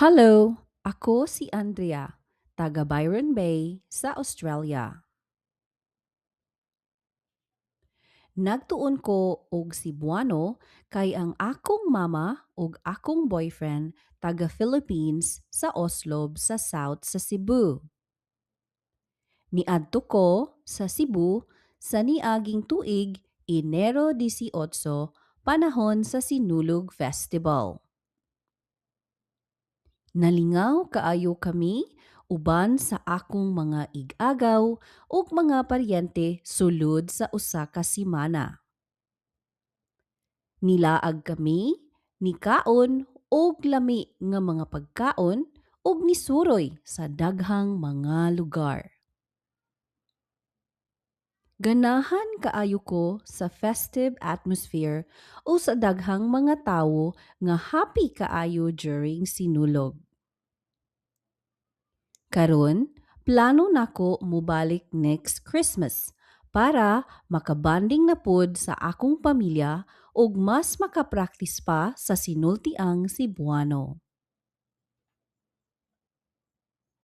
Hello, ako si Andrea, taga Byron Bay sa Australia. Nagtuon ko og Cebuano kay ang akong mama ug akong boyfriend taga Philippines sa Oslob sa South sa Cebu. Niadto ko sa Cebu sa niaging tuig Enero 18, panahon sa Sinulog Festival. Nalingaw kaayo kami uban sa akong mga ig-agaw ug mga paryente sulod sa usa ka semana. Nilaag kami, nikaon og lami nga mga pagkaon ug nisuroy sa daghang mga lugar. Ganahan kaayo ko sa festive atmosphere o sa daghang mga tawo nga happy kaayo during Sinulog. Karon, plano nako mobalik next Christmas para maka-bonding na pud sa akong pamilya ug mas makapraktis pa sa sinultiang Cebuano.